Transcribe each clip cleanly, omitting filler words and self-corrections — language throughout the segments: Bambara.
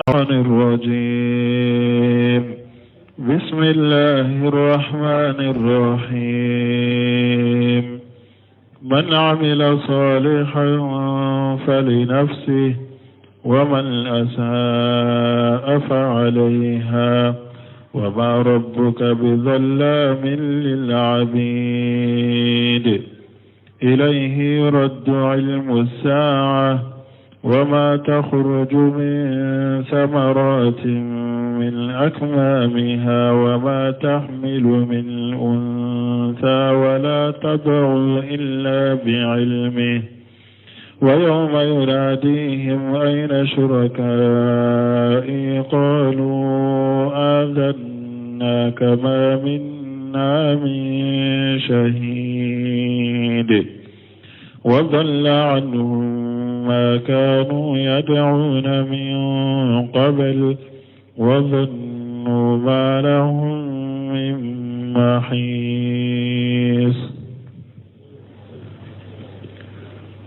الرجيم. بسم الله الرحمن الرحيم. من عمل صالحا فلنفسه ومن أساء فعليها وما ربك بظلام للعبيد. إليه يرد علم الساعة وما تخرج من ثمرات من أكمامها وما تحمل من أنثى ولا تضع إلا بعلمه. ويوم يناديهم أين شركائي قالوا آذناك ما منا من شهيد. وضل عنهم ما كانوا يدعون من قبل وظنوا ما لهم من محيص.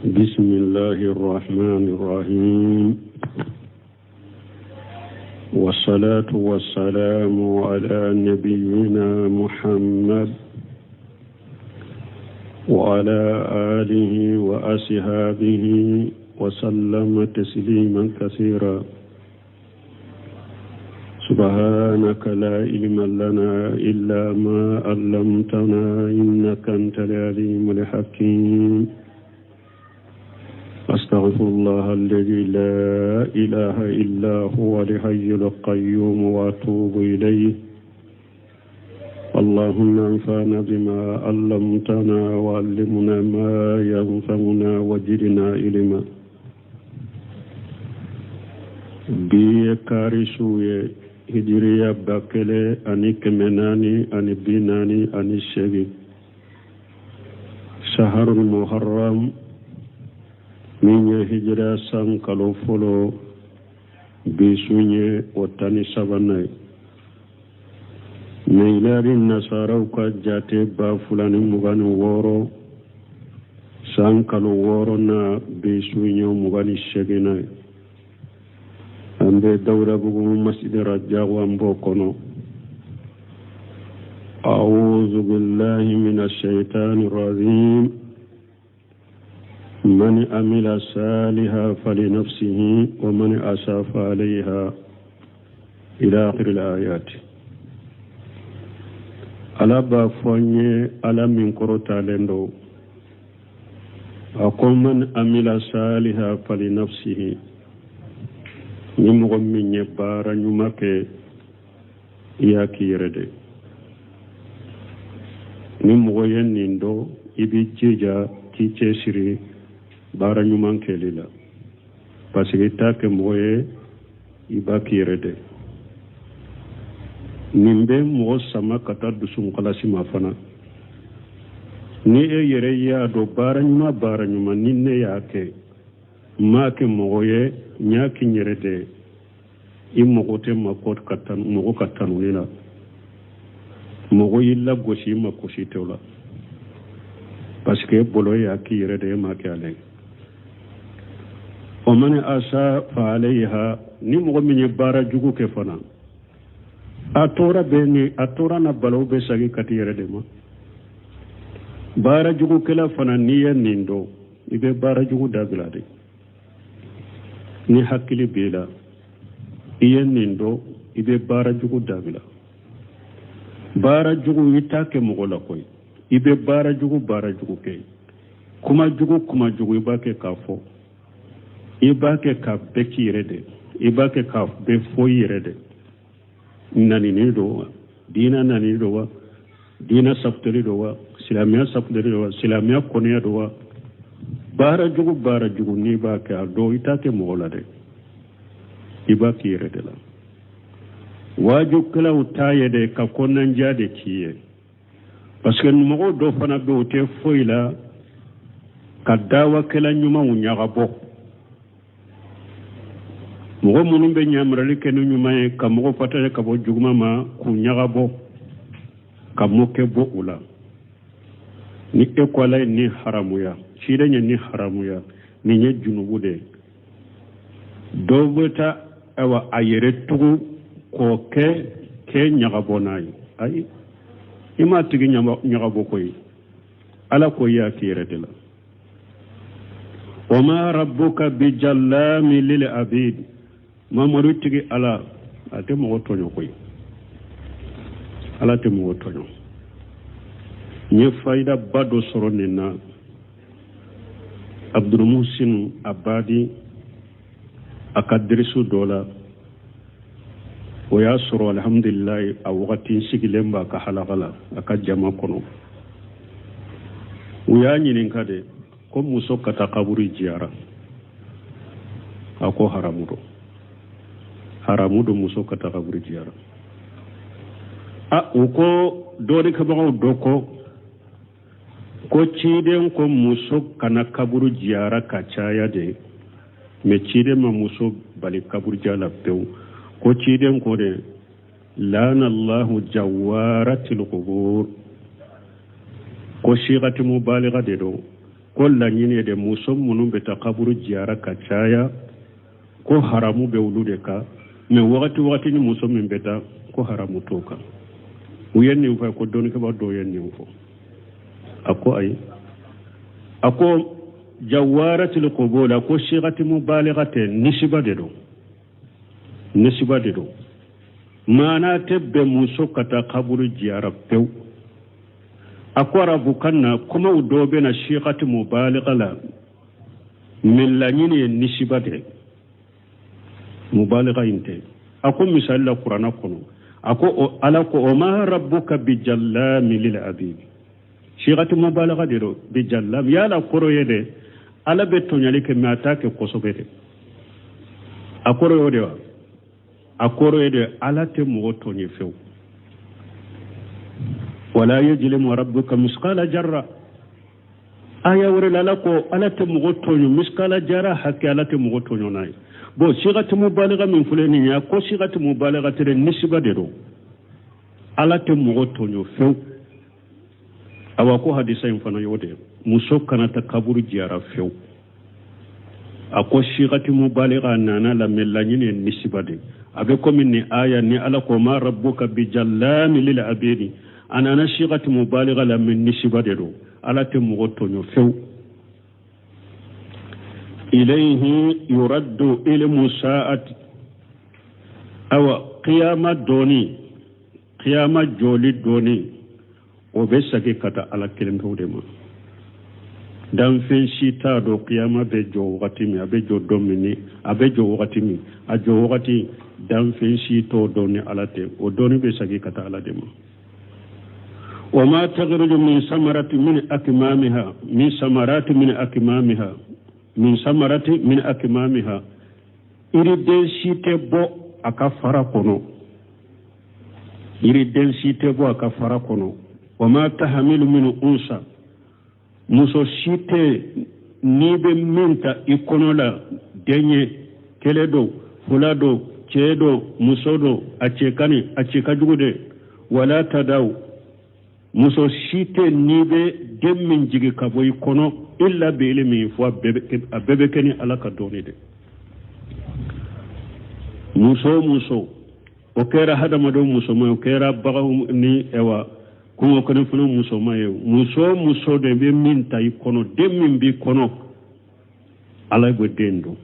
بسم الله الرحمن الرحيم، والصلاة والسلام على نبينا محمد وعلى آله وأصحابه وسلم تسليما كثيرا. سبحانك لا علم لنا إلا ما علمتنا إنك أنت العليم الحكيم. أستغفر الله الذي لا إله إلا هو الحي القيوم وأتوب إليه. اللهم انفعنا بما علمتنا وعلمنا ما ينفعنا وزدنا علما. Bi ye kari su ye, hijiriya 1448, saharul muharram, min ye hijira san kalo fɔlɔ, bi su ye o 13nan ye. Miladi nasaraw ka jate 2026, san kalo wɔɔrɔnan, bi su ye 28nan ye. An bɛ Dawudabugu masjid Rajabu, an b'o kɔnɔ. أعوذ بالله من الشيطان الرجيم. من عمل صالحا فلنفسه ومن أساء فعليها إلى آخر الآيات. Ala b'a fɔ n ye, Ala min kɔrɔtalen don, a ko: من عمل صالحا فلنفسه, ni mɔgɔ min ye baara ɲuman kɛ, i y'a k'i yɛrɛ de. Ni mɔgɔ ye nin dɔn, i b'i jija k'i cɛsiri baara ɲuman kɛli la, parce que i t'a kɛ mɔgɔ ye, i b'a k'i yɛrɛ de. Nin bɛ mɔgɔ sama ka taa dusunkalasi ma fana. Ni e yɛrɛ y'a dɔn baara ɲuman, baara ɲuman ni ne y'a kɛ, n m'a kɛ mɔgɔ ye, n y'a kɛ n yɛrɛ de ye, i mago tɛ mɔgɔ ka tanuni la. Mɔgɔ y'i lagosi, i ma gosi tɛ o la, parce que e bolo y'a k'i yɛrɛ de ye, e m'a kɛ ale ye. ومن أساء فعليها, ni mɔgɔ min ye baara jugu kɛ fana, a tɔɔrɔ bɛ ni a tɔɔrɔ na balawu bɛ segin ka t'i yɛrɛ de ma. Baara jugukɛla fana, n'i ye nin dɔn, i bɛ baara jugu dabila de. Ni hakili b'i la, i ye nin dɔn, i bɛ baara jugu dabila. Baara jugu, i t'a kɛ mɔgɔ la koyi. I bɛ baara jugu, baara jugu kɛ, kuma jugu, kuma jugu, i b'a kɛ k'a fɔ, i b'a kɛ k'a bɛɛ k'i yɛrɛ de, i b'a kɛ k'a bɛɛ fɔ i yɛrɛ de. Nanini don wa, diinɛ nanini don wa, diinɛ safuteli don wa, silamɛya safuteli don wa, silamɛya kɔniya don wa, baara jugu, baara jugu, n'i b'a kɛ, a dɔn i t'a kɛ mɔgɔ la dɛ, i b'a k'i yɛrɛ de la. Waajukɛlaw t'a ye dɛ ka kɔnɔnandiya de k'i ye, parce que mɔgɔw dɔ fana bɛ, o tɛ foyi la ka dawakɛla ɲumanw ɲagabɔ. Mɔgɔ minnu bɛ ɲamarali kɛ ni ɲuman ye, ka mɔgɔ fataya ka bɔ juguman ma, k'u ɲagabɔ, ka mɔkɛ bɔ u la. Ni e ko Ala ye nin haramuya, ciden ye nin haramuya, nin ye junubu de ye, dɔw bɛ taa ayiwa a yɛrɛ tugu k'o kɛ k'e ɲagabɔ n'a ye. Ayi, i m'a tigi ɲagabɔ koyi, Ala ko i y'a k'i yɛrɛ de la. Wa ma rabbuka bijallami lil abid. Mamadu tigi Ala, a tɛ mɔgɔ tɔɲɔ koyi, Ala tɛ mɔgɔ tɔɲɔ. N ye fayidaba dɔ sɔrɔ nin na. Abdulmuhsin Abadi a ka derisu dɔ la, o y'a sɔrɔ alhamdulilayi a wagati n sigilen b'a ka halaka la, a ka jama kɔnɔ. U y'a ɲininka de ko muso ka taa kaburu jiyara. A ko haramu don, haramu don muso ka taa kaburu jiyara. A u ko dɔɔnikɛbagaw dɔ ko ciden ko muso kana kaburu jiyara ka caya de, mɛ ciden ma muso bali kaburu jiyara la pewu. Ko ciden ko de laana allahu jawaratil qubur, ko sigati mubaliga de don, ko laɲini ye de muso minnu bɛ taa kaburu jiyara ka caya, ko haramu bɛ olu de kan, mɛ wagati wagati ni muso min bɛ taa, ko haramu t'o kan. U ye nin fɔ, ko dɔnnikɛbaa dɔw ye nin fɔ. A ko ayi, a ko jawaratil qubur, a ko sigati mubaliga tɛ, nisiba de don, nisiba de don. Maana tɛ bɛn muso ka taa kaburu jiyara pewu. A ko arabukan na kumaw dɔw bɛ na sigati mubaliga la, mɛ laɲini ye nisiba de, mubaliga in tɛ. A ko misali la kuranna kɔnɔ, a ko Ala ko o ma rabbuka bijallami lil abid, sigati mubaliga de don, bijallami yala kɔrɔ ye de Ala bɛ tɔɲali kɛ, mɛ a t'a kɛ kosɛbɛ de. A kɔrɔ y'o de wa? A kɔrɔ ye de Ala tɛ mɔgɔ tɔɲɛ fewu. Wala yajlimu rabbuka miskala jarra. Aya wɛrɛ la, Ala ko Ala tɛ mɔgɔ tɔɲɔ miskala jara hakɛ, Ala tɛ mɔgɔ tɔɲɔ n'a ye. Bon, sigati mubaliga min filɛ nin ye, a ko sigati mubaliga tɛ dɛ, nisiba de don. Ala tɛ mɔgɔ tɔɲɔ fewu. Awa ko hadisa in fana y'o de, muso kana taa kaburu jiyara fewu. A ko sigati mubaliga nana la, mɛ laɲini ye nisiba de. A bɛ komi ni aya ni Ala ko ma rabbuka bijallami lil abidi, a nana sigati mubaliga la, mɛ nisiba de don. Ala tɛ mɔgɔ tɔɲɔ fewu. Ilayhi yuraddu ilmu sa'ati. Awa qiyama dɔɔni, qiyama jɔli dɔɔni, o bɛ segin ka taa Ala kelen pewu de ma. Danfɛn si t'a dɔn qiyama bɛ jɔ wagati min, a bɛ jɔ don min, ni a bɛ jɔ wagati min, a jɔ wagati, danfɛn si t'o dɔn ni Ala tɛ. O dɔɔni bɛ segin ka taa Ala de ma. Wa ma takhruju min samarati min akmamiha, min samarati min akmamiha, min samarati min akmamiha. Yiriden si tɛ bɔ a ka fara kɔnɔ, yiriden si tɛ bɔ a ka fara kɔnɔ. Wa ma tahamilu min unsa, muso si tɛ n'i bɛ min ta i kɔnɔ la, den ye kelen don, fila don, cɛ don, muso don, a cɛ ka ɲi, a cɛ ka jugu de. Wala tadaw, muso si tɛ n'i bɛ den min jigin ka bɔ i kɔnɔ, illa bi ilmi, fo a bɛɛ bɛ kɛ ni Ala ka dɔnni de. Muso o muso, o kɛra hadamadenw musoman ye, o kɛra baganw ni ɛwa kungo kɔnɔ musoman ye, muso o muso de bɛ min ta i kɔnɔ, den min b'i kɔnɔ, Ala bɛ den dɔn.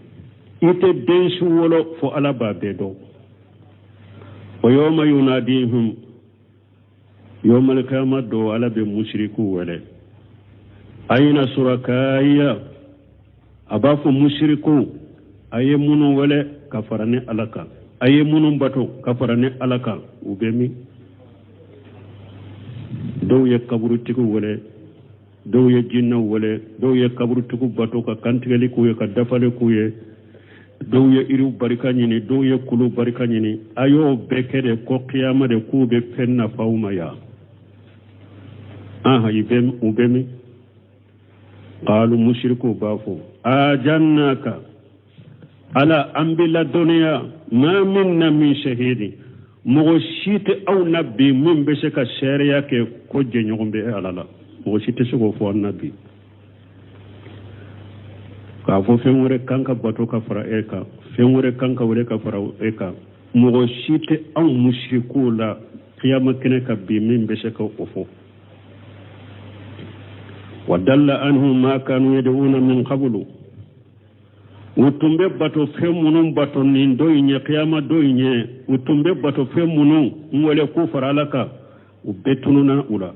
I tɛ den si wolo fo Ala b'a bɛɛ dɔn. Wa yawma yunadihim, yawmal qiyama don, Ala bɛ musiriku wele, ayina surakaya. A b'a fɔ musiriku, a ye minnu wele ka fara ni Ala kan, a ye minnu bato ka fara ni Ala kan, u bɛ min? Dɔw ye kaburutigiw wele, dɔw ye jinɛw wele, dɔw ye kaburutigiw bato ka kantigɛli k'u ye, ka dafali k'u ye, dɔw ye iriw barika ɲini, dɔw ye kulu barika ɲini. A y'o bɛɛ kɛ de ko kiyama de k'u bɛ fɛn nafa aw ma yan. Aha, u bɛ min? Qalu, musirikuw b'a fɔ ajannaka, Ala an bɛ ladɔnniya, ma minna min shahidi, mɔgɔ si tɛ aw na bi min bɛ se ka seereya kɛ ko jɛɲɔgɔn bɛ Ala la. Mɔgɔ si tɛ se k'o fɔ an na bi, k'a fɔ fɛn wɛrɛ kan ka bato ka fara e kan. Fɛn wɛrɛ kan ka wele ka fara e kan. Mɔgɔ si tɛ anw musirikuw la kiyama kɛnɛ kan bi min bɛ se ka o fɔ. Wa dalla anhum ma kanu yad'una min qablu. U tun bɛ bato fɛn minnu bato nin don in ɲɛ, kiyama don in ɲɛ, u tun bɛ bato fɛn minnu n wele k'u fara Ala kan, u bɛɛ tununna u la,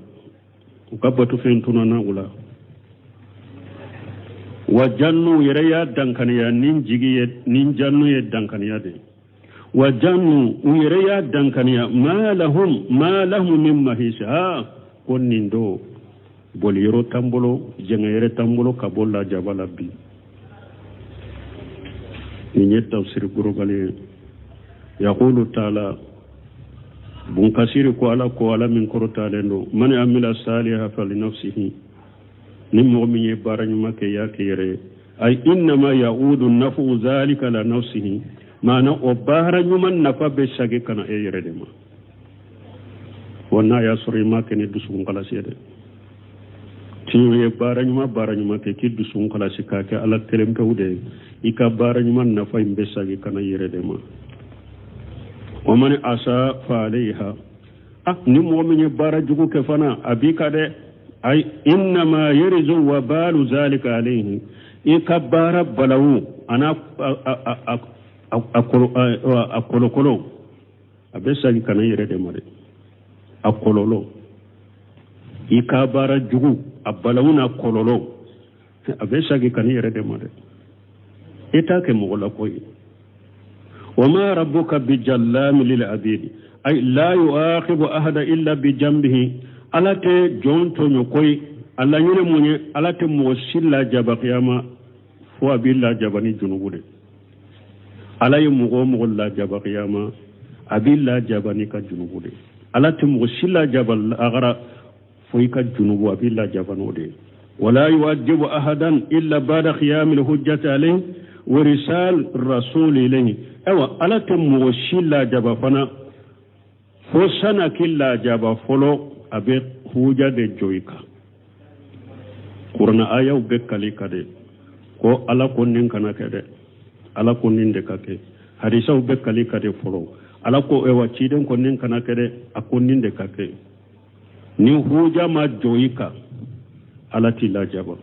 u ka bato fɛn tununna u la. Wa jannu yɛrɛ y'a dankaniya ni jigi ye, ni jannu ye dankaniya de ye. Wa jannu u yɛrɛ y'a dankaniya ma lahum ma lahum min mahis. Ha, ko nin don boli yɔrɔ t'an bolo, jɛngɛ yɛrɛ t'an bolo ka bɔ lajaba la bi. Nin ye tafsiri gorobali ye. Yaqulu taala bunkasiri ko Ala ko, Ala min kɔrɔtalen don, man amila saliha fali nafsihi, ni mɔgɔ min ye baara ɲuman kɛ, y'a kɛ yɛrɛ ye. Ay innama yaudu nafu zalika la nafsihi, maana o baara ɲuman nafa bɛ sagi ka na e yɛrɛ de ma. Wa n'a y'a sɔrɔ i m'a kɛ ni dusukun kalasi ye dɛ, tiɲɛ ye baara ɲuman baara ɲuman kɛ k'i dusukun kalasi k'a kɛ Ala kelen pewu de ye, i ka baara ɲuman nafa in bɛ sagi ka na i yɛrɛ de ma. Wa man asa fa alayha. Ah, ni mɔgɔ min ye baara jugu kɛ fana, a b'i ka dɛ. Ay innama yarizu wa balu zalika alayhi, i ka baara balawu ana a kolokolo a bɛ sagi ka na i yɛrɛ de ma dɛ. A kɔlɔlɔ, i ka baara jugu a balawu n'a kɔlɔlɔ a bɛ sagi ka na i yɛrɛ de ma dɛ. I t'a kɛ mɔgɔ la ko ye. Wa ma rabbuka bijallami lil abidi, ay la yuaqibu ahada illa bijambihi. Ala tɛ jɔn tɔɲɔ koyi. A laɲini mun ye? Ala tɛ mɔgɔ si lajaba kiyama fo a b'i lajaba ni junubu de. Ala ye mɔgɔ o mɔgɔ lajaba kiyama, a b'i lajaba n'i ka junubu de. Ala tɛ mɔgɔ si lajaba lagara fo i ka junubu, a b'i lajaba n'o de ye. Wala yuwajibu ahadan illa bada qiyamil hujjati alayhi wa risal rasul ilayhi. Ayiwa, Ala tɛ mɔgɔ si lajaba fana fo san'a k'i lajaba fɔlɔ, a bɛ huja de jɔ i kan. Kuranɛ ayaw bɛ kali ka de ko Ala ko nin kana kɛ dɛ, Ala ko nin de ka kɛ. Hadisaw bɛ kali ka de fɔlɔ, Ala ko ewa ciden ko nin kana kɛ dɛ, a ko nin de ka kɛ. Ni huja ma jɔ i kan, Ala t'i lajaba.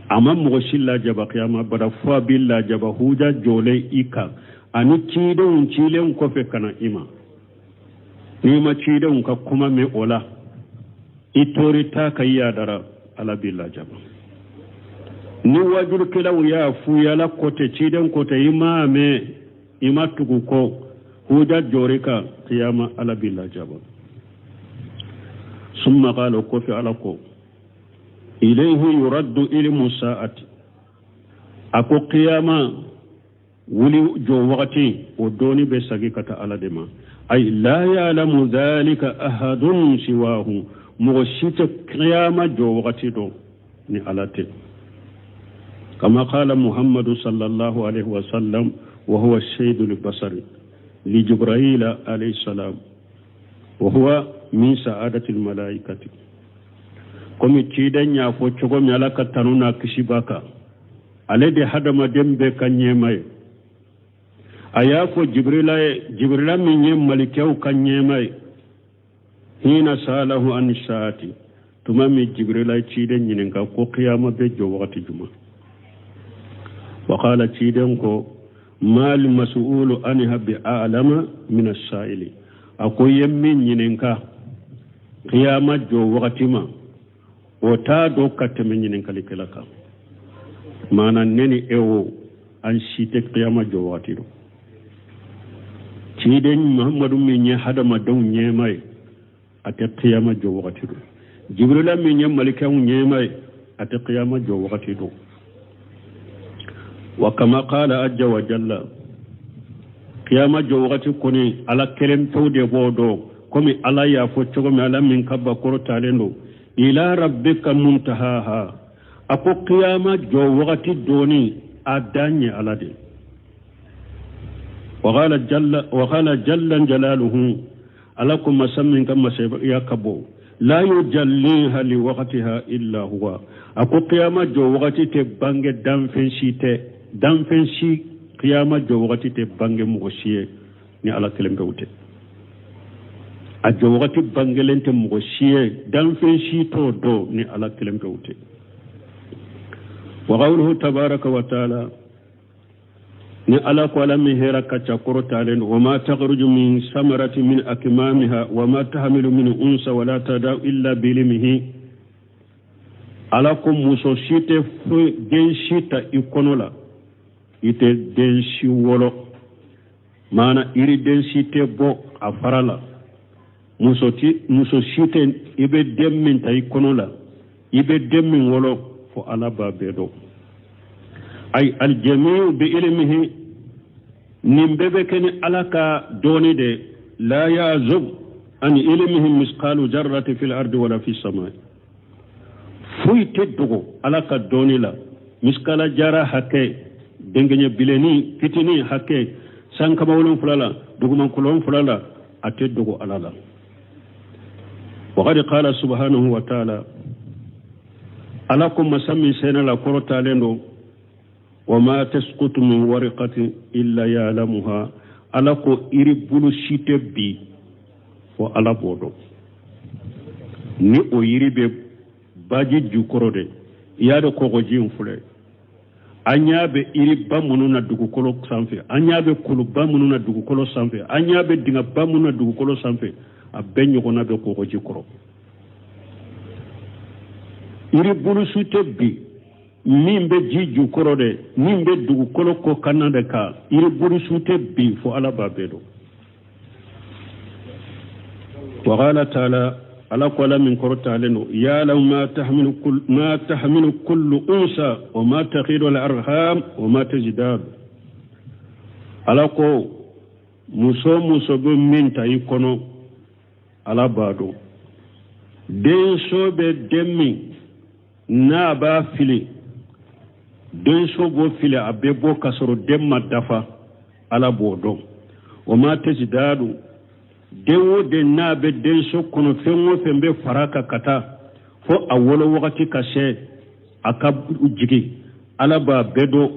A ma mɔgɔ si lajaba kiyama bada fo a b'i lajaba huja jɔlen i kan ani cidenw cilen kɔfɛ ka na i ma. N'i ma cidenw ka kuma mɛn o la, i tori ta ka i yadara, Ala b'i lajaba. Ni wajulukɛlaw y'a f'u ye, Ala ko tɛ, ciden ko tɛ, i m'a mɛn, i ma tugu kɔ, huja jɔr'i kan kiyama, Ala b'i lajaba. Summa qala, o kɔfɛ Ala ko ilayhi yuraddu ilmu sa'ati. A ko kiyama wuli jɔ wagati o dɔɔni bɛ sagi ka taa Ala de ma. Ay la ya'lamu dhalika ahadun siwahu, mɔgɔ si tɛ kiyama jɔ wagati dɔn ni Ala tɛ. Kama qala Muhammadu sallallahu alaihi wa sallam, wa huwa shaydu al-basari li Jibril alayhi salam, wa huwa min sa'adati al-malaikati. Komi ciden y'a fɔ cogo min, Ala ka tanu n'a kisi b'a kan, ale de hadamaden bɛɛ ka ɲɛma ye. A y'a fɔ Jibrila ye, Jibrila min ye malikɛw ka ɲɛma ye, hina salahu an saati, tuma min Jibrila ye ciden ɲininka ko kiyama bɛ jɔ wagati jumɛn. Wa qala, ciden ko mal mas'ulu anha bi a'lama min as-sa'ili. A ko ye min ɲininka kiyama jɔ wagati ma, o t'a dɔn ka tɛmɛ ɲininkalikɛla kan. Maana ne ni e o an si tɛ kiyama jɔ wagati dɔn. Ciden Muhammadu min ye hadamadenw ɲɛma ye, a tɛ kiyama jɔ wagati dɔn. Jibrila min ye malikɛw ɲɛma ye, a tɛ kiyama jɔ wagati dɔn. Wa kama qala ajja wa jalla, kiyama jɔ wagati kɔni Ala kelen pewu de b'o dɔn. Komi Ala y'a fɔ cogo min, Ala min ka bakɔrɔ talen don, ila rabbika muntahaha. A ko kiyama jɔ wagati dɔɔni a dan ye Ala de. Wa qala jalla jalaluhu, Ala ko masa min ka masaya ka bon, la yujalliha li waqtiha illa huwa. A ko kiyama jɔ wagati tɛ bange danfɛn si tɛ, danfɛn si Kiyama jɔ wagati tɛ bange mɔgɔ si ye ni Ala kelen pewu tɛ. A jɔ wagati bangelen tɛ mɔgɔ si ye, danfɛn si t'o dɔn ni Ala kelen pewu tɛ. Wa qawluhu tabaraka wa taala, ni Ala ko, Ala min hɛra ka ca, kɔrɔtalen don, wa ma takhruju min samarati min akmamiha wa ma tahmilu min unsa wala tadau illa bilimihi. Ala ko muso si tɛ foyi den si ta i kɔnɔ la, i tɛ den si wolo, maana yiriden si tɛ bɔ a fara la, muso ti muso si tɛ i bɛ den min ta i kɔnɔ la, i bɛ den min wolo, fo Ala b'a bɛɛ dɔn. Ay aljamiu bi ilmihi, nin bɛɛ bɛ kɛ ni Ala ka dɔɔni de. La yazub an ilmihi misqalu jarrati fil ardi wala fi samai. Foyi tɛ dogo Ala ka dɔɔni la, miskala jara hakɛ, denkɛɲɛ bilenni fitinin hakɛ, sankaba 7 la, dugumankolon 2 la, a tɛ dogo Ala la. Waqad qala subhanahu wa ta'ala, Ala ko masa min sɛnɛ la, kɔrɔtalen don, wa ma tasqutu min warqatin illa ya'lamuha. Ala ko iri bulu si tɛ bi fo Ala b'o dɔn, ni o yiri bɛ baji jukɔrɔ de. I y'a dɔn, kɔgɔji in filɛ, an y'a bɛ yiriba minnu na dugukolo sanfɛ, an y'a bɛ kuluba minnu na dugukolo sanfɛ, an y'a bɛ dingɛba minnu na dugukolo sanfɛ, a bɛɛ ɲɔgɔnna bɛ kɔgɔji kɔrɔ. Yiri bulusu tɛ bi min bɛ ji jukɔrɔ dɛ, min bɛ dugukolo kɔ kanna de kan, yiri bulusu tɛ bi fo Ala b'a bɛɛ dɔn. Wa qala taala, Ala ko, Ala min kɔrɔtalen don, ya'lamu ma tahmilu kullu unsa wa ma taghidu al arham wa ma tazdad. Ala ko muso muso bɛ min ta i kɔnɔ, Ala b'a dɔn. Denso bɛ den min n'a b'a fili, denso b'o fili, a bɛ bɔ ka sɔrɔ den ma dafa, Ala b'o dɔn. O ma tazdadu, den o den n'a bɛ denso kɔnɔ, fɛn o fɛn bɛ fara kan ka taa fo a wolo wagati ka se a ka jigin, Ala b'a bɛɛ dɔn.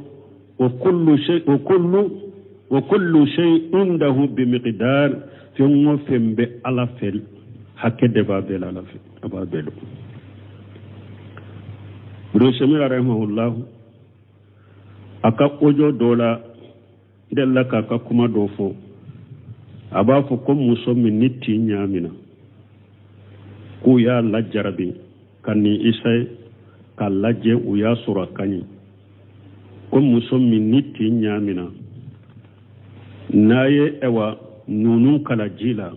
Wa kullu shay wa kullu wa kullu shay indahu bi miqdar. Fɛn o fɛn bɛ Ala fɛ, hakɛ de b'a bɛɛ la Ala fɛ, a b'a bɛɛ dɔn. Ibn Samira rahimahullah, a ka audio dɔ la, n delila k'a ka kuma dɔ fɔ. A b'a fɔ ko muso min ni tin ɲaamina, k'u y'a lajarabi ka nin isaye k'a lajɛ, u y'a sɔrɔ a ka ɲi, ko muso min ni tin ɲaamina, n'a ye ɛwa nunu kala ji la,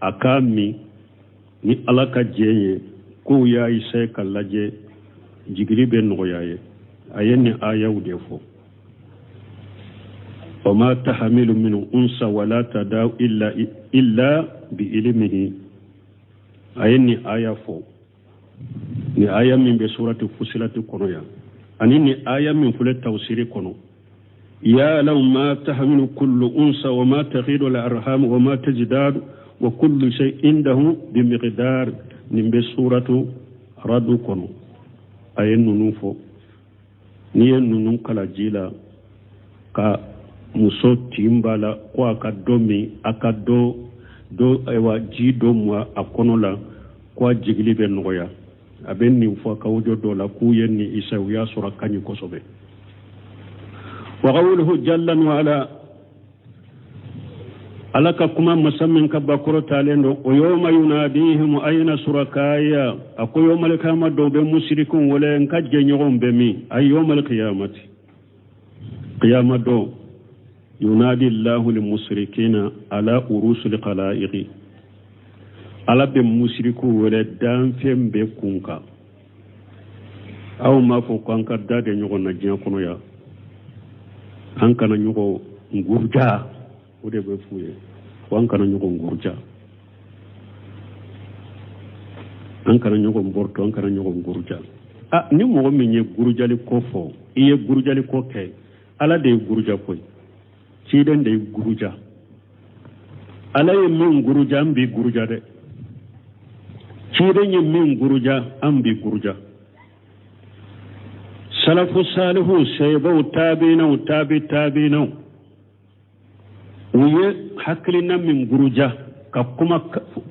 a k'a min ni Ala ka jɛ ye, k'u y'a isaye ka lajɛ, jigili bɛ nɔgɔya ye. A ye nin ayaw de fɔ: wa ma tahamilu min unsa wala tadau illa bi ilmihi. A ye nin aya fɔ, nin aya min bɛ surati Fusilati kɔnɔ yan, ani nin aya min filɛ tawsiri kɔnɔ: ya'lamu ma tahmilu kullu unsa wa ma taghidu al arham wa ma tazdadu wa kullu shay indahu bi miqdar. Nin bɛ suratu Radu kɔnɔ. A ye ninnu fɔ: n'i ye ninnu kala ji la ka muso tin b'a la, ko a ka dɔ min, a ka dɔ dɔ ayiwa ji dɔ mu a kɔnɔ la, ko a jigili bɛ nɔgɔya. A bɛ nin fɔ a ka audio dɔ la k'u ye nin isa, u y'a sɔrɔ a ka ɲi kosɛbɛ. Wa qawluhu jalla wa ala, Ala ka kuma, masa min ka bakɔrɔ talen don, o yawma yunadihim ayna surakaya. A ko yawmal qiyama dɔw bɛ musirikunw wele: n ka jɛɲɔgɔnw bɛ min? Ay yawmal qiyamati, qiyama don, yunadi llahu limusirikina ala urusul khalaiqi. Ala bɛ musiriku wele danfɛn bɛɛ kun kan. Aw m'a fɔ ko an ka da de ɲɔgɔn na diɲɛ kɔnɔ yan, an kana ɲɔgɔn nguruja. O de bɛ f'u ye ko an kana ɲɔgɔn nguruja, an kana ɲɔgɔn bɔrɔtɔ, an kana ɲɔgɔn guruja. A ni mɔgɔ min ye gurujali ko fɔ, i ye gurujali ko kɛ, Ala de ye guruja koyi, ciden de ye guruja. Ala ye min guruja, an b'i guruja dɛ. Ciden ye min guruja, an b'i guruja. Salafu salihu, sebaw, tabiinaw, tabi tabiinaw, u ye hakilina min guruja ka kuma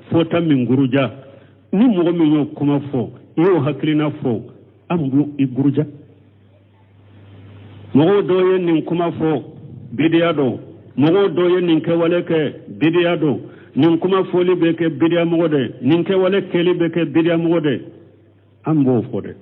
fɔta min guruja, ni mɔgɔ min y'o kuma fɔ, i y'o hakilina fɔ, an b'o i guruja. Mɔgɔw dɔw ye nin kuma fɔ, bidiya don. Mɔgɔw dɔw ye nin kɛwale kɛ, bidiya don. Nin kuma fɔli bɛ kɛ bidiya mɔgɔ de, nin kɛwale kɛli bɛ kɛ bidiya mɔgɔ de, an b'o fɔ dɛ.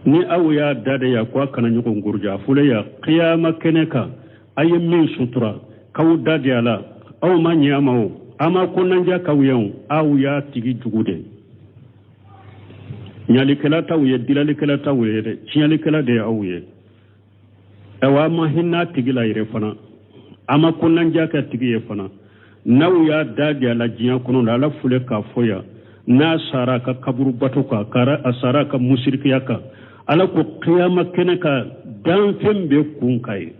Ni aw y'a da de ya ko a kana ɲɔgɔn guruja, a fɔlen ya kiyama kɛnɛ kan, a ye min sutura k'aw da de a la, aw ma ɲɛ a ma o, a ma kɔnɔnajɛ k'aw ye o, aw y'a tigi jugu de. Ɲalikɛla t'aw ye, dilalikɛla t'aw ye dɛ, tiɲɛlikɛla de ye aw ye. Ayiwa, a ma hinɛ a tigi la yɛrɛ fana, a ma kɔnɔnajɛ kɛ tigi ye fana. N'aw y'a da di a la diɲɛ kɔnɔ la, Ala filɛ k'a fɔ yan, n'a sara a ka kaburu bato kan, a sara a ka musirikiya kan, Ala ko kiyama kɛnɛ kan, danfɛn bɛɛ kun ka ye,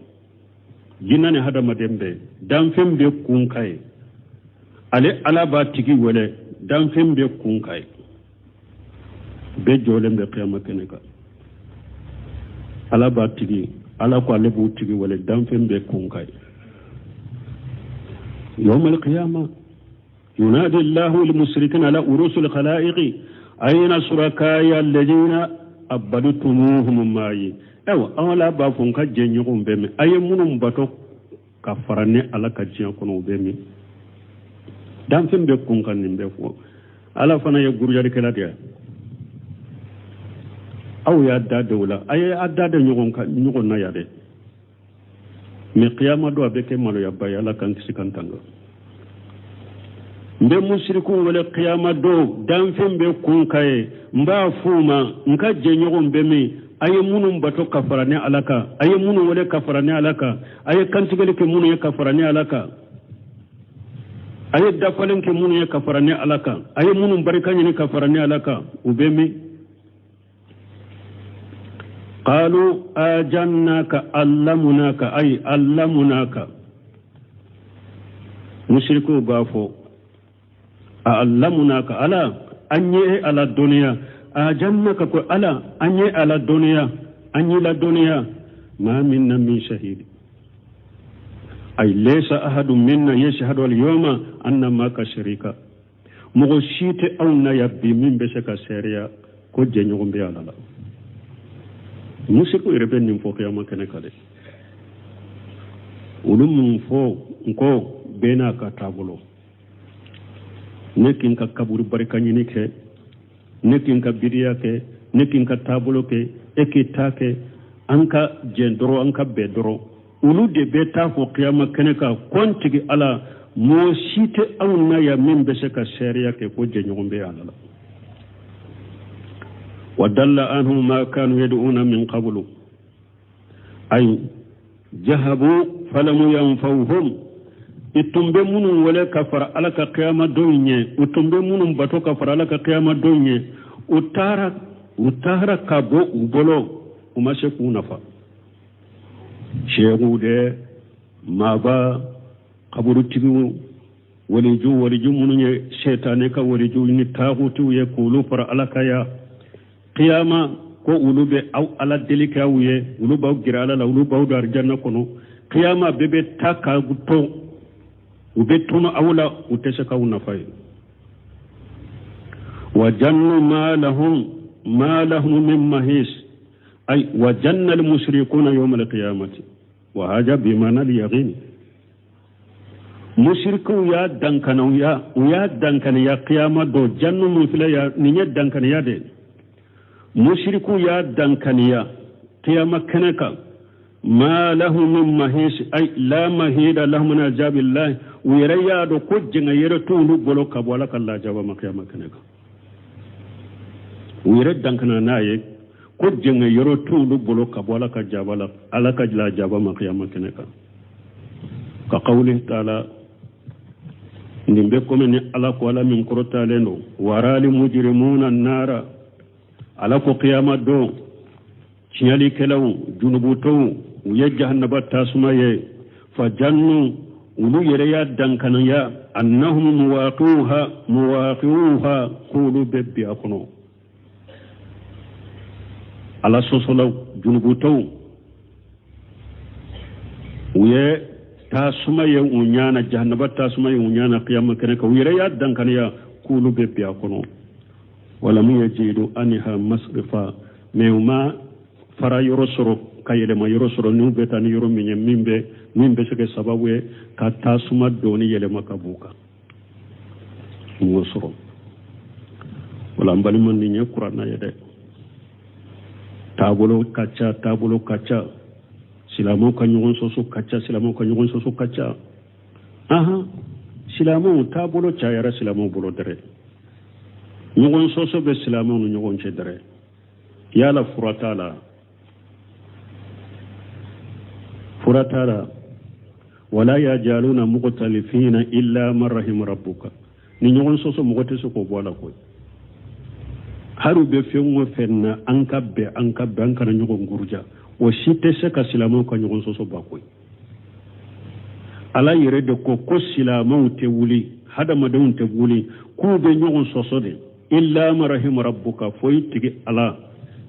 jinɛ ni hadamaden bɛɛ, danfɛn bɛɛ kun ka ye, ale Ala b'a tigi wele, danfɛn bɛɛ kun ka ye, bɛɛ jɔlen bɛ kiyama kɛnɛ kan, Ala b'a tigi, Ala ko ale b'u tigi wele, danfɛn bɛɛ kun ka ye. يوم القيامة ينادي الله المشركين على رؤوس الخلائق أين شركائي الذين أبدتموهم معي. Ayiwa, an ala b'a fɔ n ka jɛɲɔgɔnw bɛ min? A ye minnu bato ka fara ne Ala ka diɲɛ kɔnɔ, u bɛ min? Danfɛn bɛ kun kan nin bɛ fɔ. Ala fana ye gurujalikɛla de ye. Aw y'a da de o la, a ye a da de ɲɔgɔn kan ɲɔgɔn na yan dɛ. Mɛ kiyama don a bɛ kɛ maloyaba ye, Ala k'an kisi k'an tanga. N bɛ musirikuw wele kiyama don, danfɛn bɛ kun ka ye, n b'a f'u ma, n ka jɛɲɔgɔn bɛ min? A ye minnu bato ka fara ne Ala kan, a ye minnu wele ka fara ne Ala kan, a ye kantigɛli kɛ minnu ye ka fara ne Ala kan, a ye dafalen kɛ minnu ye ka fara ne Ala kan, a ye minnu barika ɲini ka fara ne Ala kan, u bɛ min? Qalu ajannaka allamunaka ay allamunaka. Musirikuw b'a fɔ a allamunaka, Ala an ye ala dɔnniya, ajannaka ko Ala an ye ala dɔnniya, an ye la dɔnniya, ma minna min shahid ay laysa ahadun minna yashhadu al yawma anna maka sharika. Mɔgɔ si tɛ anw na yan bi min bɛ se ka seereya ko jɛɲɔgɔn bɛ Ala la. Musiriku yɛrɛ bɛ nin fɔ kiyama kɛnɛ kan dɛ. Olu mun fɔ n ko bɛɛ n'a ka taabolo. Ne k'i ka kaburu barika ɲini kɛ, ne k'i ka biriya kɛ, ne k'i ka taabolo kɛ, e k'i ta kɛ, an ka jɛn dɔrɔn, an ka bɛn dɔrɔn. Olu de bɛ taa fɔ kiyama kɛnɛ kan ko n tigi Ala, mɔgɔ si tɛ anw na yan min bɛ se ka seereya kɛ ko jɛɲɔgɔn bɛ Ala la. Wa dalla anhum ma kanu yad'una min qablu ay jahabu falamu yanfawhum. I tun bɛ minnu wele ka fara Ala ka kiyama don ɲɛ, u tun bɛ minnu bato ka fara Ala ka kiyama don ɲɛ, u taara ka bɔ u bolo, u ma se k'u nafa. Seeguw dɛ, maaba, kaburutigiw, waliju, waliju minnu ye setanɛ ka waliju ni taagutiw ye k'olu fara Ala ka ya kiyama, ko olu bɛ aw Ala deli kɛ aw ye, olu b'aw gɛrɛ Ala la, olu b'aw don arijanna kɔnɔ. Kiyama bɛɛ bɛ taa ka to, u bɛ tunu aw la, u tɛ se k'aw nafa ye. Wa jannu ma lahum ma lahum min mahis ay wa janna al mushrikuna yawm al qiyamati wa haja bimana al yaqin. Musirikuw y'a dankaniya, u y'a dankaniya kiyama don, jannu min filɛ ya, nin ye dankaniya de ye. Musirikuw y'a dankaniya kiyama kɛnɛ kan, ma lahum min mahis ay la mahida lahum min azabillahi. U yɛrɛ y'a dɔn ko jɛngɛ yɛrɛ t'olu bolo ka bɔ Ala ka lajaba ma kiyama kɛnɛ kan. U yɛrɛ dankana n'a ye ko jɛngɛ yɔrɔ t'olu bolo ka bɔ Ala ka jaba la, Ala ka lajaba ma kiyama kɛnɛ kan. Ka qawli taala, nin bɛ komi ni Ala ko, Ala min kɔrɔtalen don, warali mujrimuna nara. Ala ko kiyama don tiɲɛlikɛlaw, junubutɔw, u ye jahannaba tasuma ye. Fa jannu, olu yɛrɛ y'a dankaniya, annahum muwaqi'uha, muwaqi'uha, k'olu bɛ bi a kɔnɔ. Ala sɔsɔlaw, junubutɔw, u ye tasuma ye u ɲɛ na, jahanaba tasuma ye u ɲɛ na kiyama kɛnɛ kan. U yɛrɛ y'a dankaniya k'olu bɛ bin a kɔnɔ. Walamu yajidu anha masrifa, mais u ma fara yɔrɔ sɔrɔ ka yɛlɛma yɔrɔ sɔrɔ n'u bɛ taa ni yɔrɔ min ye, min bɛ se kɛ sababu ye ka tasuma dɔɔni yɛlɛma ka b'u kan. U m'o sɔrɔ. Wala n balima, nin ye kuranna ye dɛ. Taabolo ka ca, taabolo ka ca, silamɛw ka ɲɔgɔn sɔsɔ ka ca, silamɛw ka ɲɔgɔn sɔsɔ ka ca. Ahan, silamɛw taabolo cayara silamɛw bolo dɛrɛ. Ɲɔgɔn sɔsɔ bɛ silamɛw ni ɲɔgɔn cɛ dɛrɛ. Yala fura t'a la? Fura t'a la. Wala yajaluna mukhtalifina illa man rahima rabbuka. Ni ɲɔgɔn sɔsɔ, mɔgɔ tɛ se k'o bɔ a la koyi. Hali u bɛ fɛn o fɛn na, an ka bɛn, an ka bɛn, an kana ɲɔgɔn guruja, o si tɛ se ka silamɛw ka ɲɔgɔn sɔsɔ ba koyi. Ala yɛrɛ de ko ko silamɛw tɛ wuli, hadamadenw tɛ wuli k'u bɛ ɲɔgɔn sɔsɔ de, illa man rahima rabbuka, fo i tigi Ala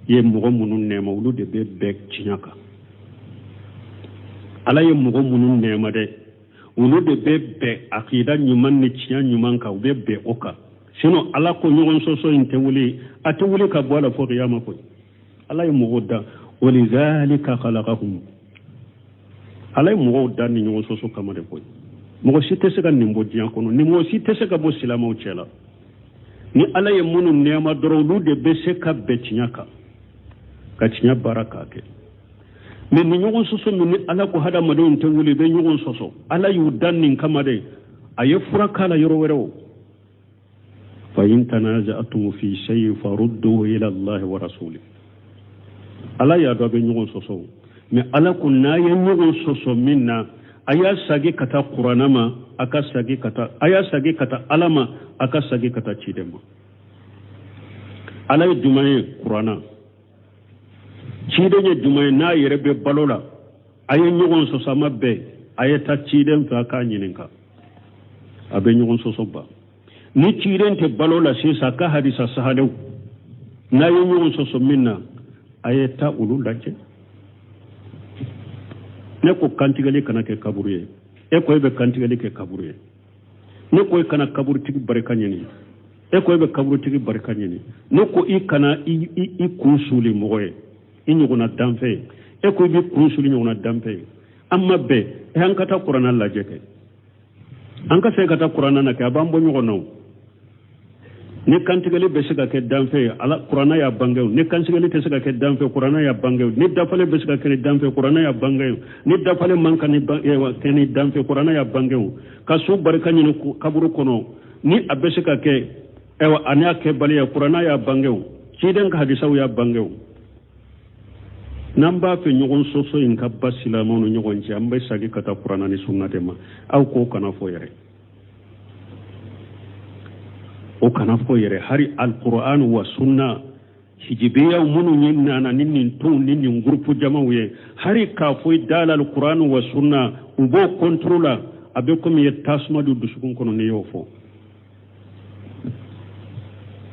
ye mɔgɔ minnu nɛɛma, olu de bɛ bɛn tiɲɛ kan. Ala ye mɔgɔ minnu nɛɛma dɛ, olu de bɛ bɛn akida ɲuman ni tiɲɛ ɲuman kan, u bɛ bɛn o kan. Sinon Ala ko ɲɔgɔn sɔsɔ in tɛ wuli, a tɛ wuli ka bɔ a la fo kiyama koyi. Ala ye mɔgɔw dan, walidhalika khalaqahum, Ala ye mɔgɔw dan ni ɲɔgɔn sɔsɔ kama de koyi. Mɔgɔ si tɛ se ka nin bɔ diɲɛ kɔnɔ, ni mɔgɔ si tɛ se ka bɔ silamɛw cɛ la. Ni Ala ye minnu nɛɛma dɔrɔn, olu de bɛ se ka bɛn tiɲɛ kan, ka tiɲɛ baara k'a kɛ. Mais ni ɲɔgɔn sɔsɔ min ni Ala ko hadamadenw tɛ wuli bɛ ɲɔgɔn sɔsɔ, Ala y'u dan nin kama de. A ye fura k'a la yɔrɔ wɛrɛ o. Fa in tanaza'tum fi shay'in farudduhu ila Allahi wa rasuli. Ala y'a dɔn a bɛ ɲɔgɔn sɔsɔ, mais Ala ko n'a ye ɲɔgɔn sɔsɔ min na, a y'a sagi ka taa kuranna ma, a ka sagi ka taa, a y'a sagi ka taa Ala ma, a ka sagi ka taa ciden ma. Ala ye jumɛn ye? Kuranna. Ciden ye jumɛn ye? N'a yɛrɛ bɛ balo la. A ye ɲɔgɔn sɔsɔ, a ma bɛn, a ye taa ciden fɛ, a k'a ɲininka, a bɛ ɲɔgɔn sɔsɔ ban. Ni ciden tɛ balo la sisan, a ka hadisa sahalew, n'a ye ɲɔgɔn sɔsɔ min na, a ye taa olu lajɛ. Ne ko kantigɛli kana kɛ kaburu ye, e ko e bɛ kantigɛli kɛ kaburu ye. Ne ko e kana kaburutigi barika ɲini, e ko e bɛ kaburutigi barika ɲini. Ne ko i kana i kun suli mɔgɔ ye, i ɲɔgɔnna danfɛ ye, e ko i bɛ kun suli ɲɔgɔnna danfɛ ye. An ma bɛn, e an ka taa kuranna lajɛ kɛ, an ka se ka taa kuranna na kɛ, a b'an bɔ ɲɔgɔn na o. Ni kantigɛli bɛ se ka kɛ danfɛ ye, Ala kuranna y'a bange o. Ni kantigɛli tɛ se ka kɛ danfɛ, kuranna y'a bange o. Ni dafalen bɛ se ka kɛ ni danfɛ, kuranna y'a bange o. Ni dafalen man kan ni kɛ ni danfɛ, kuranna y'a bange o. Ka su barika ɲini kaburu kɔnɔ, ni a bɛ se ka kɛ, ayiwa, a n'a kɛbaliya, kuranna y'a bange o, ciden ka hadisaw y'a bange o. N'an b'a fɛ ɲɔgɔn sɔsɔ in ka ba silamɛw ni ɲɔgɔn cɛ, an bɛ segin ka taa kuranna ni sunna de ma. Aw k'o kana fɔ yɛrɛ, o kana fɔ yɛrɛ. Hari alquran wa sunna, hijibiyaw minnu ye nana ni nin tɔnw ni nin gurupu jamaw ye, hari k'a fɔ i da la alquran wa sunna, u b'o contre la, a bɛ komi i ye tasuma don dusukun kɔnɔ n'i y'o fɔ.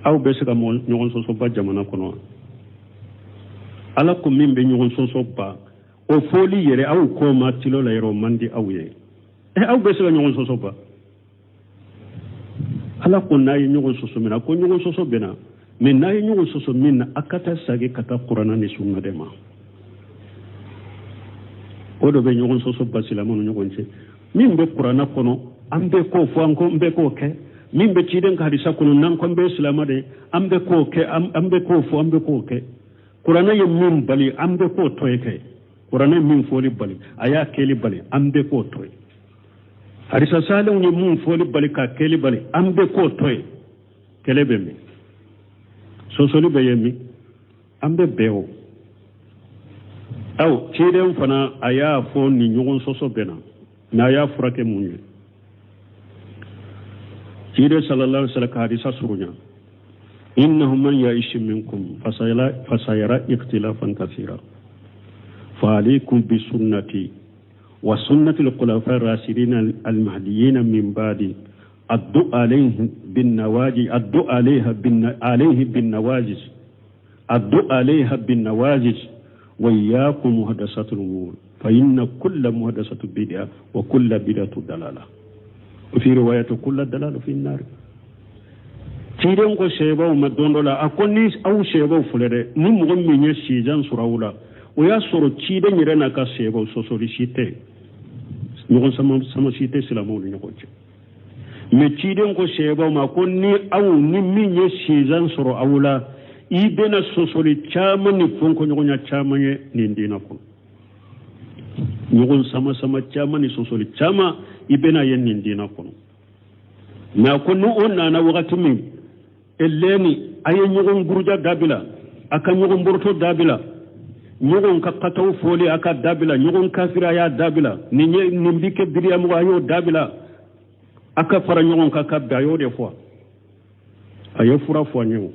Aw bɛ se ka ɲɔgɔn sɔsɔ ba jamana kɔnɔ wa? Ala ko min bɛ ɲɔgɔn sɔsɔ ba, o fɔli yɛrɛ aw kɔ ma tilo la yɛrɛ, o man di aw ye. Ɛ, aw bɛ se ka ɲɔgɔn sɔsɔ ba? Ala ko n'a ye ɲɔgɔn sɔsɔ min na, ko ɲɔgɔn sɔsɔ bɛ na, mais n'a ye ɲɔgɔn sɔsɔ min na, a ka taa sagi ka taa kuranna ni sunna de ma. O de bɛ ɲɔgɔn sɔsɔ ba silamɛw ni ɲɔgɔn cɛ. Min bɛ kuranna kɔnɔ, an bɛ k'o fɔ, an ko n bɛ k'o kɛ. Min bɛ ciden ka hadisa kɔnɔ, n'an ko an bɛ silamɛ de, an bɛ k'o kɛ, an bɛ k'o fɔ, an bɛ k'o kɛ. Kuranɛ ye min bali, an bɛ k'o to ye kɛ. Kuranɛ ye min fɔli bali, a y'a kɛli bali, an bɛ k'o to ye. Hadisa salenw ye mun fɔli bali, k'a kɛli bali, an bɛ k'o to ye. Kɛlɛ bɛ min? Sɔsɔli bɛ ye min? An bɛ bɛn o. Aw ciden fana, a y'a fɔ nin ɲɔgɔn sɔsɔ bɛ na, mais a y'a furakɛ mun ye? Ciden sallallahu alaihi wasallam ka hadisa surunya: innahu man ya'ish minkum fasayara ikhtilafan kathira, fa alaykum bi sunnati wa sunnati al-khulafa ar-rashidin al-mahdiyyin min ba'di, addu alayhi bin nawaji, addu alayha bin alayhi bin nawajis. Addu alayha bin nawajiz wa iyyakum muhdathatul umur fa inna kulla muhdathatu bid'a wa kulla bid'atu dalala wa fi riwayati kulla dalala fi nar. Ciden ko sebaw ma don dɔ la, a ko ni aw sebaw filɛ dɛ, ni mɔgɔ min ye sijan sɔrɔ aw la, o y'a sɔrɔ ciden yɛrɛ n'a ka sebaw sɔsɔli si tɛ, ɲɔgɔn sama sama si tɛ silamɛw ni ɲɔgɔn cɛ. Mais ciden ko sebaw ma ko ni aw ni min ye sijan sɔrɔ aw la, i bɛna sɔsɔli caman ni fɔnkɔɲɔgɔnya caman ye nin diinɛ kɔnɔ, ɲɔgɔn sama sama caman ni sɔsɔli caman i bɛna ye nin diinɛ kɔnɔ. Mais a ko ni o nana wagati min, eleni a ye ɲɔgɔn guruja dabila, a ka ɲɔgɔn boroto dabila, ɲɔgɔn ka kataw fɔli a ka dabila, ɲɔgɔn kafiri a y'a dabila, nin ye nin bi kɛ biriyamɔgɔ a y'o dabila, a ka fara ɲɔgɔn kan ka bɛn. A y'o de fɔ, a ye fura fɔ an ye o.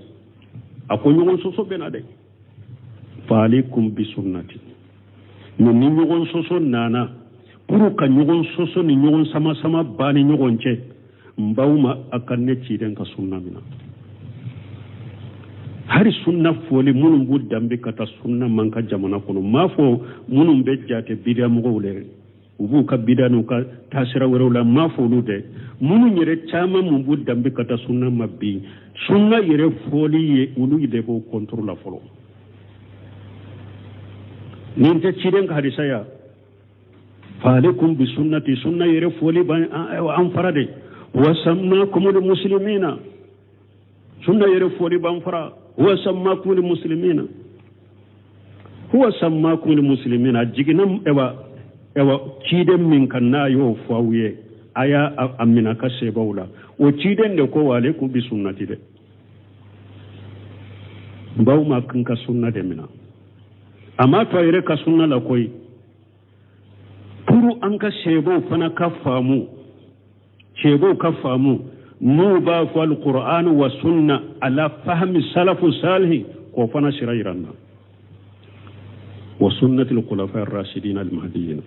A ko ɲɔgɔn sɔsɔ bɛ na dɛ, fa alaikum bi sunnati. Mais ni ɲɔgɔn sɔsɔ nana, pour ka ɲɔgɔn sɔsɔ ni ɲɔgɔn sama sama ba ni ɲɔgɔn cɛ, n b'aw ma a ka ne ciden ka sunna minɛ. Hari sunna fɔli minnu b'u danbe ka taa sunna man ka jamana kɔnɔ, n m'a fɔ minnu bɛ jate bidiya mɔgɔw dɛ, u b'u ka bidiya n'u ka taasira wɛrɛw la, n m'a fɔ olu dɛ. Minnu yɛrɛ caman mun b'u danbe ka taa sunna ma bi, sunna yɛrɛ fɔli ye olu de b'o kɔntoro la fɔlɔ. Nin tɛ ciden ka hadisa ya, fa alaikum bi sunnati, sunna yɛrɛ fɔli b'an an fara de, wa sammakumul muslimina, sunna yɛrɛ fɔli b'an fara, huwa sammakumul muslimina, huwa sammakumul muslimina. A jiginna ɛwa ɛwa ciden min kan n'a y'o fɔ aw ye, a y'a a minɛ ka sebaw la, o ciden de ko wa alaikum bi sunnati dɛ. N b'aw ma kan ka sunna de minɛ, a m'a to a yɛrɛ ka sunna la koyi, pour an ka sebaw fana ka faamu, sebaw ka faamu n'u b'a fɔ alquran wa sunna ala fahmi salafu salihi, k'o fana sira yira an na, wa sunnati alkhulafa arrashidin almahdiyyin,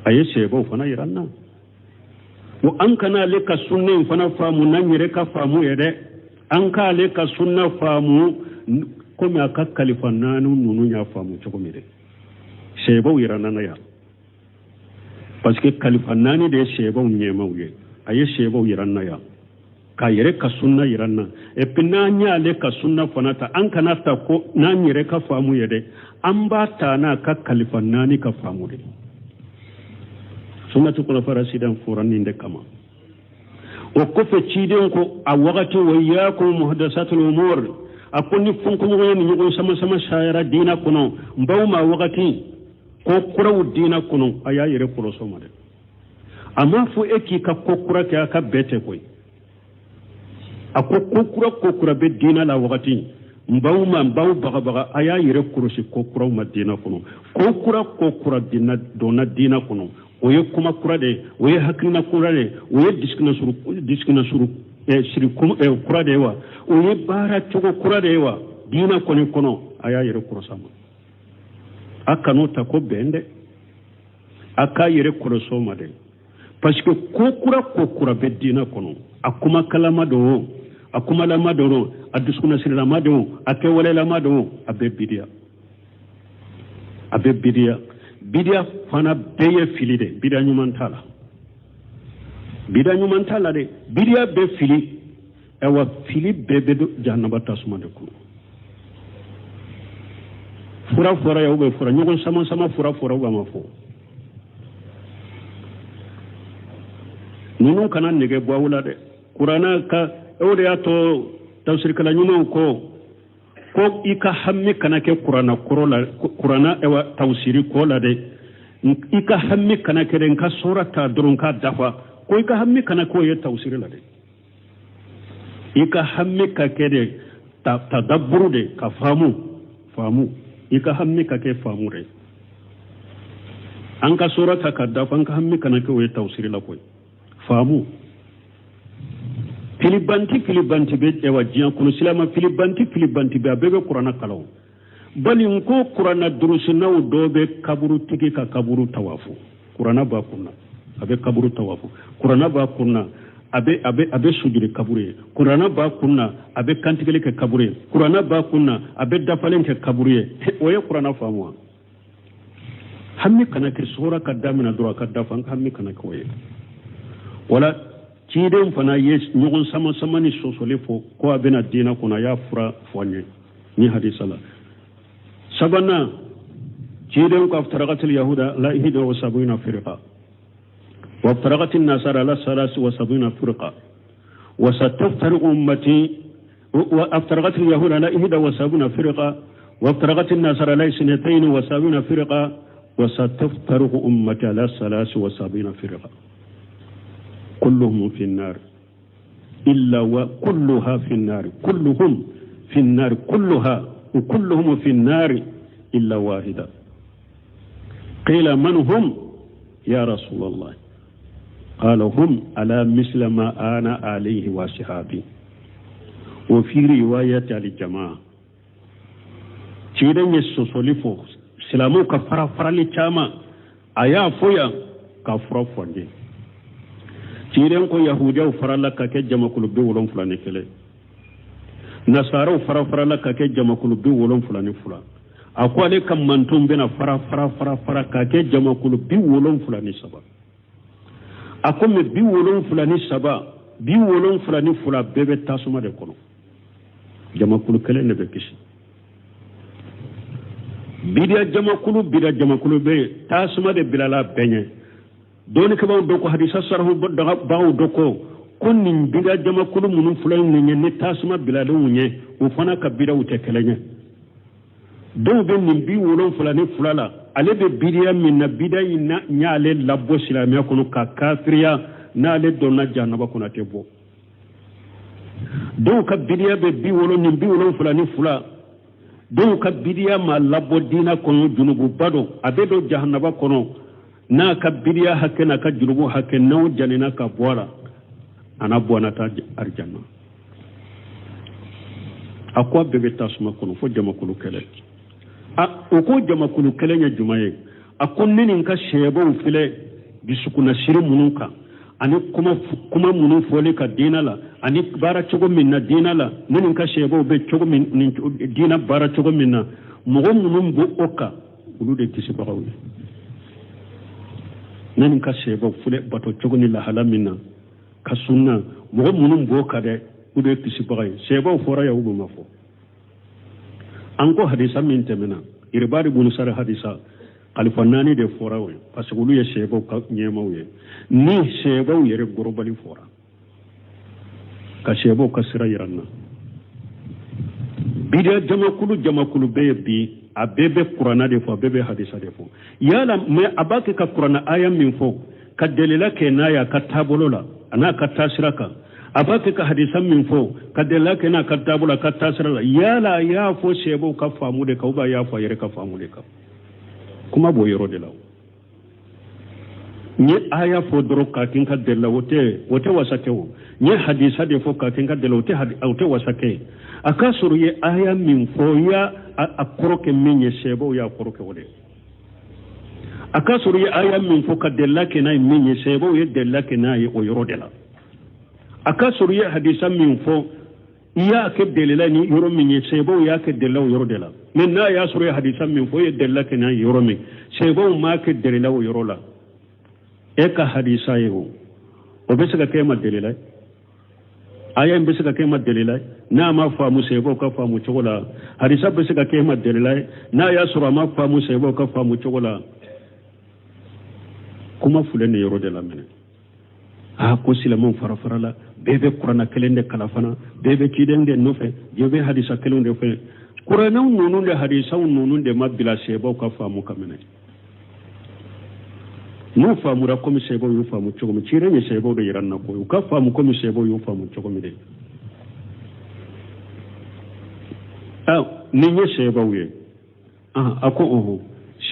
a ye sebaw fana yira an na. Wa an kana ale ka sunna in fana faamu n'an yɛrɛ ka faamu ye dɛ, an k'ale ka sunna faamu komi a ka kalifa naani ninnu y'a faamu cogo min dɛ, sebaw yira an na yan, parce que kalifa naani de ye sebaw ɲɛmaw ye, a ye sebaw yira an na yan, k'a yɛrɛ ka sunna yira an na. Et puis n'an y'ale ka sunna fana ta, an kana ta ko n'an yɛrɛ ka faamu ye dɛ, an b'a ta n'a ka kalifa naani ka faamu de. Sunnatu khulafa rasidan fɔra nin de kama. O kɔfɛ ciden ko a wagati wa iyyakum muhdathatul umur, a ko ni fɔnkɔɲɔgɔnya ni ɲɔgɔn sama sama sayara diinɛ kɔnɔ, n b'aw ma wagati ko kuraw diinɛ kɔnɔ, a y'a yɛrɛ kɔlɔsi o ma dɛ. A m'a fɔ e k'i ka ko kura kɛ a ka bɛɛ tɛ koyi, a ko ko kura ko kura bɛ diinɛ la wagati, n b'aw ma n b'aw bagabaga, a y'a yɛrɛ kɔlɔsi ko kuraw ma diinɛ kɔnɔ. Ko kura ko kura donna diinɛ kɔnɔ, o ye kuma kura de ye, o ye hakilina kura de ye, o ye dusukuna siri kura de ye wa, o ye baara cogo kura de ye wa, diinɛ kɔni kɔnɔ, a y'a yɛrɛ kɔlɔsi a ma. A kan'o ta ko bɛn dɛ, a k'a yɛrɛ kɔlɔsi o ma dɛ, parce que ko kura ko kura bɛ diinɛ kɔnɔ, a kumakalama don o, a kumalama don o, a dusukunnasirilama don o, a kɛwalelama don o, a bɛ bidiya, a bɛ bidiya. Bidiya fana bɛɛ ye fili de, bidiya ɲuman t'a la, bidiya ɲuman t'a la dɛ, bidiya bɛ fili, ayiwa fili bɛɛ bɛ don jahanaba tasuma de kɔnɔ. Fura fɔra yan, u bɛ fura ɲɔgɔn sama sama, fura fɔra u b'a ma fɔ. Ninnu kana nege bɔ aw la dɛ. Kuranna ka o de y'a to tafsirikɛla ɲumanw ko ko i ka hami kana kɛ kuranna kɔrɔ la, kuranna ɛwa tafsiri kɔ la dɛ, i ka hami kana kɛ dɛ, n ka sɔrɔ ta dɔrɔn k'a dafa, ko i ka hami kana k'o ye tafsiri la dɛ, i ka hami ka kɛ dɛ tadabburu de, ka faamu faamu, i ka hami ka kɛ faamu de. An ka sɔrɔ ta ka dafa, an ka hami kana kɛ o ye tafsiri la koyi, faamu. Filibanti filibanti bɛ ɛwa diɲɛ kɔnɔ, silama filibanti filibanti bɛ, a bɛɛ bɛ kuranna kalan. Bali n ko kuranna durusinnaw dɔw bɛ kaburu tigi ka kaburu tawafu, kuranna b'a kunna, a bɛ kaburu tawafu, kuranna b'a kunna, A bɛ a bɛ a bɛ sujudi kaburu ye. Kuranna b'a kun na, a bɛ kantigɛli kɛ kaburu ye. Kuranna b'a kun na, a bɛ dafalen kɛ kaburu ye. O ye kuranna faamu wa? Hami kana kɛ sura ka damina dɔrɔn a ka dafa, an ka hami kana kɛ o ye. Wala ciden fana ye ɲɔgɔn sama sama ni sɔsɔli fɔ ko a bɛna diinɛ kɔnɔ, a y'a fura fɔ an ye ni hadisa la. Sabanan, ciden ko iftarakatil yahuda ala ihda wa sabina firqa wa iftarakatil nasara ala salasi wa sabina firqa wa sataftariqu ummati wa iftarakatil yahuda ala ihda wa sabina firqa wa iftarakatil nasara ala isnatayn wa sabina firqa wa sataftariqu ummati ala salasi wa sabina firqa kulluhum fi an-nar illa wa kulluha fi an-nar kulluhum fi an-nar kulluha wa kulluhum fi an-nar illa wahida qila man hum ya rasulallah qala hum ala misla ma ana alayhi wa sahabi wa fi riwayati al-jamaa. Ciden ye sɔsɔli fɔ silamɛw ka fara farali caman, a y'a fɔ yan ka fura fɔ an ye. Ciden ko yahudiyaw farala ka kɛ jamakulu 71, nasaraw fara farala ka kɛ jamakulu 72. A ko ale ka mantonw bɛna fara fara fara fara ka kɛ jamakulu 73. A ko mɛ 73, 72 bɛɛ bɛ tasuma de kɔnɔ, jamakulu kelen de bɛ kisi. Bidiya jamakulu, bidiya jamakulu bɛ yen, tasuma de bilala bɛɛ ɲɛ. Dɔnnikɛbaaw dɔ ko, hadisa sarahu bagaw dɔ ko ko nin bidiya jamakulu minnu filɛ nin ye ni tasuma bilalenw ɲɛ, o fana ka bidiyaw tɛ kelen ye. Dɔw bɛ nin 72 la, ale bɛ bidiya min na, bidiya in na y'ale labɔ silamɛya kɔnɔ ka kafiriya, n'ale donna jahanaba kɔnɔ a tɛ bɔ. Dɔw ka bidiya bɛ bi wolo nin 72, dɔw ka bidiya ma labɔ diinɛ kɔnɔ, junububa don, a bɛ don jahanaba kɔnɔ n'a ka bidiya hakɛ n'a ka junubu hakɛ, n'o janina ka bɔ a la, a n'a bɔ a na taa arijanna. A ko a bɛɛ bɛ tasuma kɔnɔ fo jamakulu kelen. A o ko jamakulu kelen ye jumɛn ye? A ko ne ni n ka sɛbɛw filɛ dusukunnasiri minnu kan ani kuma kuma minnu fɔli ka diinɛ la ani baara cogo min na diinɛ la, ne ni n ka sɛbɛw bɛ cogo min nin diinɛ baara cogo min na, mɔgɔ minnu b'o o kan, olu de kisibagaw ye. Ne ni n ka sɛbɛw filɛ bato cogo ni lahala min na ka sunna, mɔgɔ minnu b'o kan dɛ, o de ye kisibaga ye. Sɛbɛw fɔra yan, olu ma fɔ. An ko hadisa min tɛmɛna, Iribadi bunu Sari hadisa, kalifa naani de fɔra o ye, parce que olu ye sɛbɛw ka ɲɛmaw ye. Ni sɛbɛw yɛrɛ gorobali fɔra ka sɛbɛw ka sira yira n na. Bidiya jamakulu jamakulu bɛ yen bi, a bɛɛ bɛ kuranna de fɔ, a bɛɛ bɛ hadisa de fɔ yala, mɛ a b'a kɛ ka kuranna aya min fɔ ka delila kɛ n'a ye a ka taabolo la a n'a ka taasira kan, a b'a kɛ ka hadisa min fɔ ka delila kɛ n'a ka taabolo a ka taasira la, yala a y'a fɔ sɛbɛw ka faamu de kan ou bien a y'a fɔ a yɛrɛ ka faamu de kan? Kuma b'o yɔrɔ de la. N ye aya fɔ dɔrɔn k'a kɛ n ka delila, o tɛ wasa kɛ o. N ye hadisa de fɔ k'a kɛ n ka delila, o tɛ wasa kɛ. A k'a sɔrɔ i ye aya min fɔ, i y'a a kɔrɔ kɛ min ye, sɛbɛw y'a kɔrɔ kɛ o de ye. A k'a sɔrɔ i ye aya min fɔ ka delila kɛ n'a ye min ye, sɛbɛw ye delila kɛ n'a ye o yɔrɔ de la. A k'a sɔrɔ i ye hadisa min fɔ, i y'a kɛ delila ni yɔrɔ min ye, sɛbɛw y'a kɛ delila o yɔrɔ de la. Mɛ n'a y'a sɔrɔ i ye hadisa min fɔ, i ye delila kɛ n'a ye yɔrɔ min, sɛbɛw m'a kɛ delila o yɔrɔ la, e ka hadisa ye o, o bɛ se ka kɛ e ma delila ye. Aya in bɛ se ka kɛ e ma delila ye n'a ma faamu sɛbɛw ka faamu cogo la. Hadisa bɛ se ka kɛ e ma delila ye n'a y'a sɔrɔ a ma faamu sɛbɛw ka faamu cogo la. Kuma filɛ nin yɔrɔ de la minɛ. A ko silamɛw fara fara la, bɛɛ bɛ kuranna kelen de kalan fana, bɛɛ bɛ ciden de nɔfɛ, bɛɛ bɛ hadisa kelen de fɛ. Kuranɛw ninnu de, hadisaw ninnu de ma bila sɛbɛw ka faamu ka minɛ. N'u faamura komi sɛbɛw y'u faamu cogo min, ciden ye sɛbɛw de yira n na ko u ka faamu komi sɛbɛw y'u faamu cogo min de. Nin ye sɛbɛw ye. A ko ɔhɔn,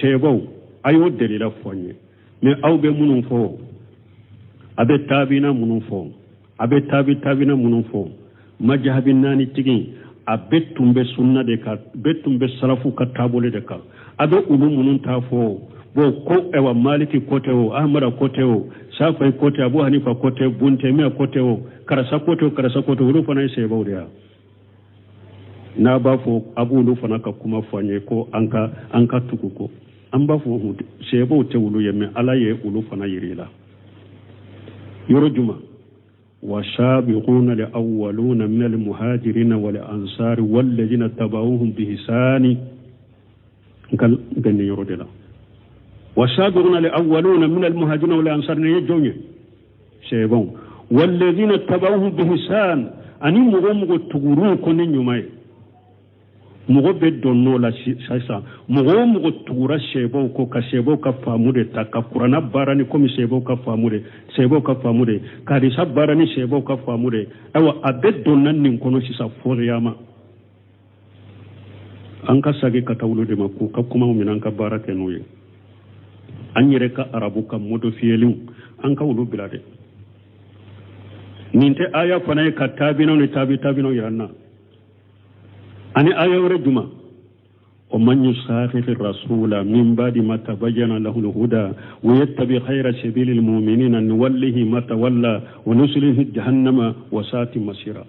sɛbɛw a y'o delila fɔ n ye, mɛ aw bɛ minnu fɔ, a bɛ taabina minnu fɔ, a bɛ taabi taabina minnu fɔ, majahabi naani tigi, a bɛɛ tun bɛ sunna de kan, bɛɛ tun bɛ salafu ka taabolo de kan. A bɛ olu minnu ta fɔ, bon, ko ayiwa, Maliki ko tɛ o, Ahmada ko tɛ o. Safayi ko tɛ, Abu Hanifa ko tɛ, Bun Taymiya ko tɛ, o karisa ko tɛ, o karisa ko tɛ, olu fana ye sebaw de ya. N'a b'a fɔ a b'olu fana ka kuma fɔ an ye ko an ka tugu ko an b'a fɔ sebaw tɛ olu ye, mais Ala ye olu fana yiri la yɔrɔ juma. والسابقون الأولون من المهاجرين والأنصار والذين اتبعوهم بإحسان قال يردنا والسابقون الأولون من المهاجرين والأنصار يجون سيبون والذين اتبعوهم بإحسان أني مغمغ تغرون كن يومي mɔgɔ bɛ dɔn n'o la sisan, mɔgɔ o mɔgɔ tugura sɛbɛw kɔ ka sɛbɛw ka faamu de ta ka kuranna baara ni komi sɛbɛw ka faamu de, sɛbɛw ka faamu de, ka hadisa baara ni sɛbɛw ka faamu de, ayiwa a bɛ dɔnna nin kɔnɔ sisan fɔriyama. An ka sagi ka taa olu de ma k'u ka kumaw minɛ, an ka baara kɛ n'u ye. An yɛrɛ ka arabu ka modifiyeliw an ka olu bila dɛ. Nin tɛ aya fana ye ka taabinaw ni taabi taabinaw yira an na. Ani aya wɛrɛ juma, wa man yusaqiqi rasula min ba'di ma tabayyana lahu al-huda wa yattabi khayra sabili al-mu'minina nuwallihi ma tawalla wa nuslihi jahannama wa sa'at masira.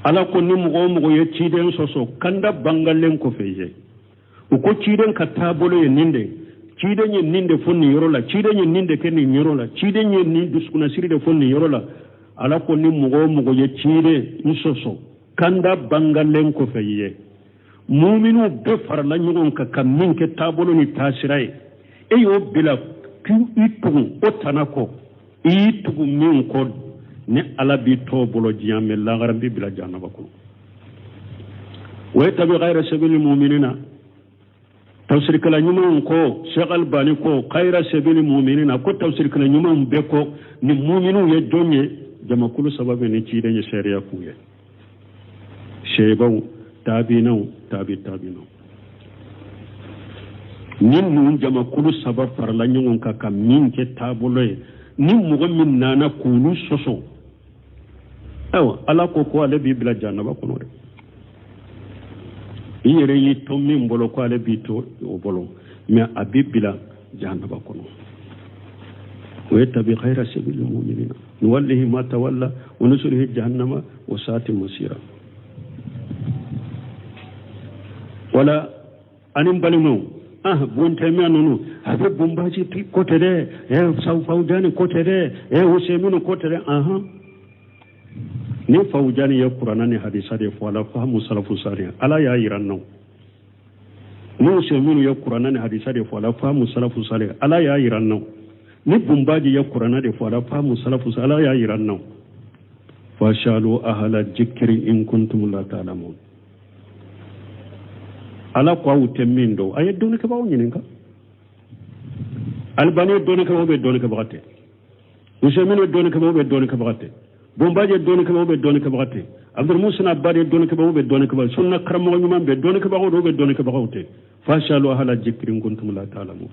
Ala ko ni mɔgɔ o mɔgɔ ye ciden sɔsɔ kanda bangalen kɔfɛ ye, u ko ciden ka taabolo ye nin de, ciden ye nin de fɔ nin yɔrɔ la, ciden ye nin de kɛ nin yɔrɔ la, ciden ye nin dusukunnasiri de fɔ nin yɔrɔ la. Ala ko ni mɔgɔ o mɔgɔ ye ciden sɔsɔ kanda bangalen kɔfɛ ye, muminu bɛɛ farala ɲɔgɔn kan ka min kɛ taabolo ni taasira ye, e y'o bila k'i tugu o tana kɔ, i y'i tugu min kɔ, ni Ala b'i tɔ bolo diɲɛ mɛ lahara b'i bila jahanaba kɔnɔ. Wa yattabi ghayra sabili muminina, tafsirikɛla ɲumanw ko, Sheikh Albani ko khayra sabili muminina, ko tafsirikɛla ɲumanw bɛɛ ko ni muminu ye jɔn ye, jamakulu saba bɛ ni ciden ye sariya k'u ye, sɛbaw, taabinaw, taabi taabinaw. Ni ninnu jamakulu saba farala ɲɔgɔn kan ka min kɛ taabolo ye, ni mɔgɔ min nana k'olu sɔsɔ, ayiwa Ala ko ko ale b'i bila jahanaba kɔnɔ dɛ. I yɛrɛ y'i to min bolo ko ale b'i to o bolo, mais a b'i bila jahanaba kɔnɔ. Wa yattabi khayra sabili muminina nuwallihi ma tawalla wa nuslihi jahannama wa sa'at masira. Wala ani balimaw, Bun Taymiya ninnu a bɛ Bunbaji ko tɛ dɛ, Fawujani ko tɛ dɛ, Useyiminu ko tɛ dɛ. Ni Fawujani ye kuranna ni hadisa de fɔ, ala fahamu salafu salih, Ala y'a yira n na. Ni Useyiminu ye kuranna ni hadisa de fɔ, ala fahamu salafu salih, Ala y'a yira n na. Ni Bunbaji ye kuranna de fɔ, ala fahamu salafu salih, Ala y'a yira n na. Fashalu ahla jikri in kuntum la ta'lamun. Ala ko aw tɛ min dɔn, a ye dɔnnikɛbagaw ɲininka. Albani ye dɔnnikɛbagaw bɛ dɔnnikɛbaga tɛ, Useyiminu ye dɔnnikɛbagaw bɛ dɔnnikɛbaga tɛ, Bunbaji ye dɔnnikɛbagaw bɛ dɔnnikɛbaga tɛ, Abdul Abadi ye dɔnnikɛbagaw bɛ dɔnnikɛbaga, sunna karamɔgɔ ɲuman bɛ dɔnnikɛbagaw dɔw bɛ dɔnnikɛbagaw tɛ. Fashalu ahla jikri in kuntum la ta'lamun.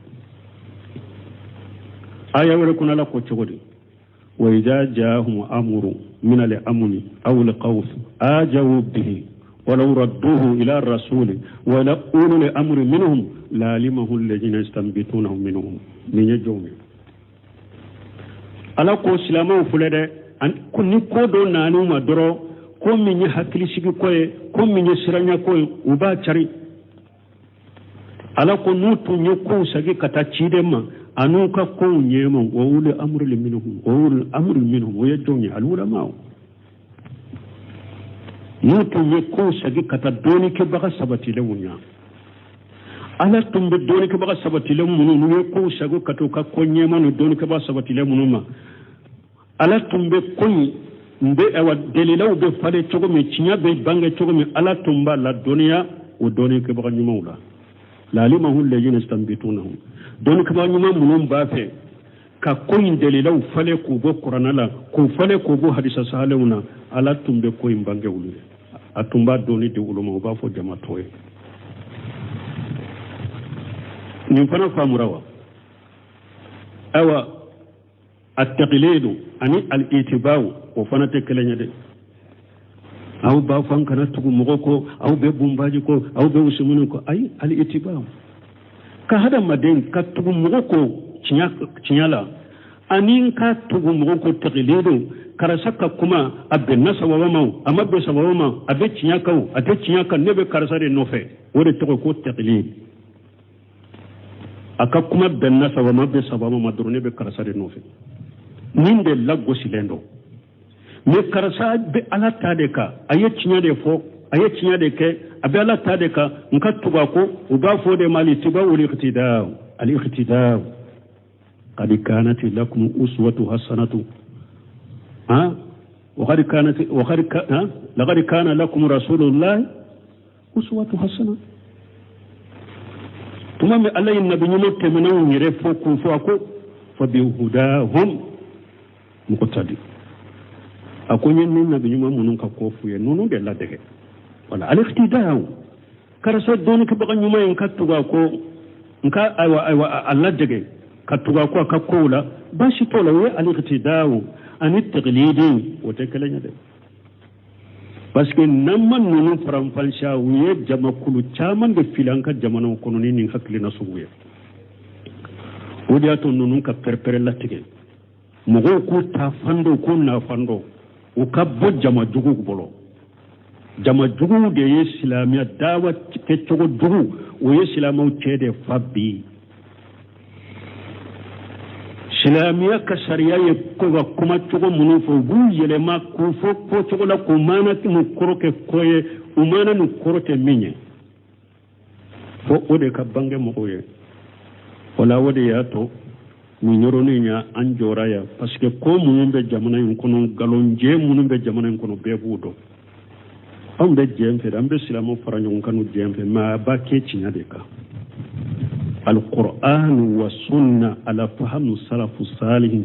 Aya wɛrɛ kɔnɔ Ala ko cogo di? Wa idha ja'ahum amrun min al-amni aw al-khawf ajaw bihi ولو ردوه إلى الرسول ولا أولو الأمر منهم لعلمه الذين يستنبطونه منهم. من يجوم ala ko silamɛw filɛ dɛ, ni ko dɔ nan'u ma dɔrɔn, ko min ye hakilisigi ko ye, ko min ye siranya ko ye, u b'a cari. Ala ko n'u tun ye kow sagi ka taa ciden ma an'u ka kow ɲɛma, wa uli amri minhum, wa uli amri minhum, o ye jɔn ye? Al-ulama. N'u tun ye kow sagi ka taa dɔɔnikɛbaga sabatilenw ɲa, Ala tun bɛ dɔɔnikɛbaga sabatilen minnu, n'u ye kow sagi ka t'u ka ko ɲɛma ni dɔɔnikɛbaga sabatilen minnu ma, Ala tun bɛ ko in bɛ awa dalilaw bɛ falen cogo min, tiɲɛ bɛ bange cogo min, Ala tun b'a la dɔnniya o dɔɔnikɛbaga ɲumanw la. La'alimahu alladhina yastanbitunahu, dɔɔnikɛbaga ɲuman minnu b'a fɛ ka ko in dalilaw falen k'u bɔ kuranna la, k'u falen k'u bɔ hadisa sahalenw na, Ala tun bɛ ko in bange olu ye. A tun b'a dɔnni di olu ma, u b'a fɔ jama tɔ ye. Nin fana faamura wa? Ayiwa, at-taqlidu ani al-itiba'u o fana tɛ kelen ye dɛ. Aw b'a fɔ an kana tugu mɔgɔ kɔ, aw bɛ Bunbaji kɔ, aw bɛ Useyiminu kɔ. Ayi, al-itiba'u ka hadamaden ka tugu mɔgɔ kɔ tiɲɛ la, Ani n ka tugu mɔgɔw kɔ taqlidu, karisa ka kuma a bɛnna sawaba ma o, a ma bɛn sawaba ma, a bɛ tiɲɛ kan o, a tɛ tiɲɛ kan, ne bɛ karisa de nɔfɛ, o de tɔgɔ ko taqlid. A ka kuma bɛnna sawaba ma, bɛn sawaba ma dɔrɔn, ne bɛ karisa de nɔfɛ. Nin de lagosilen don. Mais karisa bɛ Ala ta de kan, a ye tiɲɛ de fɔ, a ye tiɲɛ de kɛ, a bɛ Ala ta de kan, n ka tugu a kɔ. U b'a fɔ o de ma al-ittiba'u wal-iqtida'u. Al-iqtida'u qad kanat lakum uswatu hasanatu, ha, wa qad kanat wa qad ha laqad kana lakum rasulullahi uswatu hasana. Tuma min Ala ye nabi ɲuman tɛmɛnenw yɛrɛ fɔ k'u fɔ, a ko fa bi hudahum muqtadi. A ko n ye ni nabi ɲuman minnu ka ko f'u ye, ninnu de ladege. Wala al-iqtida'u, karisa dɔnnikɛbaga ɲuman ye, n ka tugu a kɔ, n ka ayiwa ayiwa a ladege ka tugu a kɔ a ka kow la, baasi t'o la. O ye al-iqtida'u ani taqlidi, o tɛ kelen ye dɛ. Parce que n'an ma ninnu faranfasiya, u ye jamakulu caman de fili an ka jamanaw kɔnɔ ni nin hakilina sugu ye. O de y'a to ninnu ka pɛrɛpɛrɛ latigɛ, mɔgɔw k'u ta fan dɔn, k'u na fan dɔn, u ka bɔ jama juguw bolo. Jama juguw de ye silamɛya dawa kɛcogo jugu, o ye silamɛw cɛ de fa bi. Silamɛya ka sariya ye ko ka kuma cogo minnu fɔ, u b'u yɛlɛma k'u fɔ fɔcogo la k'u maana n'u kɔrɔ kɛ ko ye, u maana n'u kɔrɔ tɛ min ye, fo o de ka bange mɔgɔw ye. O la, o de y'a to nin yɔrɔnin ya an jɔra yan, parce que ko minnu bɛ jamana in kɔnɔ, nkalonjɛ minnu bɛ jamana in kɔnɔ, bɛɛ b'u dɔn. Anw bɛ jɛn fɛ, an bɛ silamɛw fara ɲɔgɔn kan n'u jɛn fɛ, mais a b'a kɛ tiɲɛ de kan. Alquran wa sunna ala fahamu salafu salihin,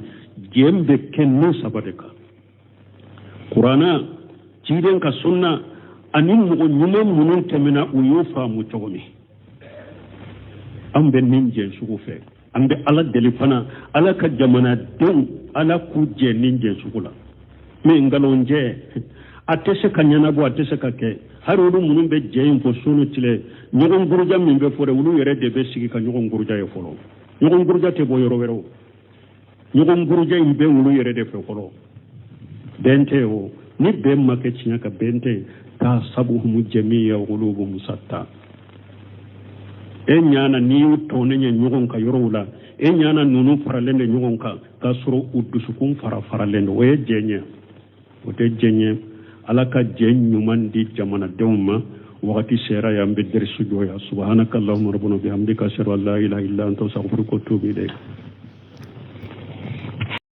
jɛn bɛ kɛ n'o saba de kan: Kurana, ciden ka sunna, ani mɔgɔ ɲuman minnu tɛmɛna, u y'o faamu cogo min. An bɛ nin jɛn sugu fɛ. An bɛ Ala deli fana, Ala ka jamanadenw, Ala k'u jɛ nin jɛn sugu la. Mais nkalonjɛ a tɛ se ka ɲɛnabɔ, a tɛ se ka kɛ. Hali olu minnu bɛ jɛ in fɔ su ni tile, ɲɔgɔn buruja min bɛ fɔ dɛ, olu yɛrɛ de bɛ sigi ka ɲɔgɔn buruja ye fɔlɔ. Ɲɔgɔn buruja tɛ bɔ yɔrɔ wɛrɛ o, ɲɔgɔn buruja in bɛ olu yɛrɛ de fɛ fɔlɔ. Bɛn tɛ o, ni bɛn ma kɛ tiɲɛ kan, bɛn tɛ. Tahsabuhum jami'a wa qulubuhum shatta. E ɲana n'i y'u tɔnnen ye ɲɔgɔn kan yɔrɔw la, e ɲana ninnu faralen de ɲɔgɔn kan, k'a sɔrɔ u dusukun fara faralen don. O ye jɛn ye, o tɛ jɛn ye. Ala ka jɛn ɲuman di jamanadenw ma. Wagati sera yan, an bɛ derisu jɔ yan. Subhanaka allahumma rabbana bihamdika, ashhadu an la ilaha illa anta, astaghfiruka wa atubu ilayk.